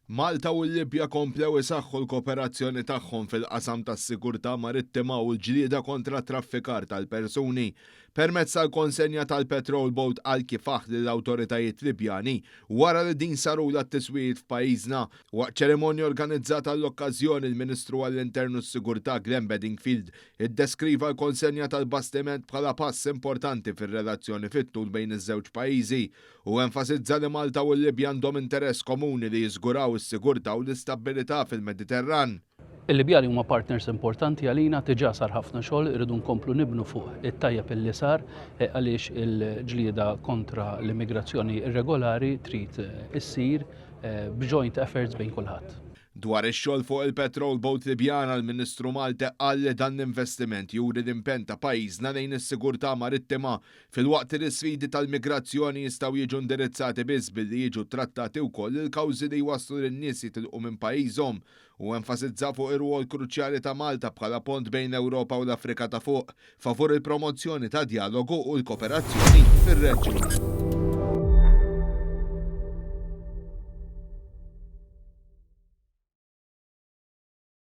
Malta u l-Libja komplew isaħħu l-kooperazzjoni tagħhom fil-qasam tas-sigurtà marittima u l-ġlieda kontra t-traffikar tal-persuni permezz tal-konsenja tal-patrol boat Al Kifah lill-awtoritajiet Libjani wara li din sarulha t-tiswijiet f'pajjiżna. Waqt ċerimonja organizzata għall-okkażjoni, il-Ministru għall-Intern u s-Sigurtà Glenn Bedingfield iddeskriva l-konsenja tal-bastiment bħala pass importanti fir-relazzjoni fit-tul bejn iż-żewġ pajjiżi u enfasizza li Malta u l-Libja għandhom interess komuni li jiżguraw is-sigurtà u l-istabbilità fil-Mediterran. Il-Libjani huma partners importanti għalina, diġà sar ħafna xogħol, irridu nkomplu nibnu fuq it-tajjeb illi sar għaliex il-ġlieda kontra l-immigrazzjoni irregolari trid issir b'joint efforts bejn kulħadd. Dwar ix-xogħol fuq il-patrol boat Libjana, l-Ministru Malte qal li dan l-investiment juri l-impenn ta' pajjiżna lejn is-sigurtà marittima filwaqt li l-isfidi tal-migrazzjoni jistgħu jiġu indirizzati biss billi jiġu trattati wkoll il-kawżi li jwasslu lin-nies jitilqu minn pajjiżhom u enfasizza fuq ir-rwol kruċjali ta' Malta bħala pont bejn l-Ewropa u l-Afrika ta' Fuq favur il-promozzjoni ta' djalogu u l-kooperazzjoni fir-reġjun.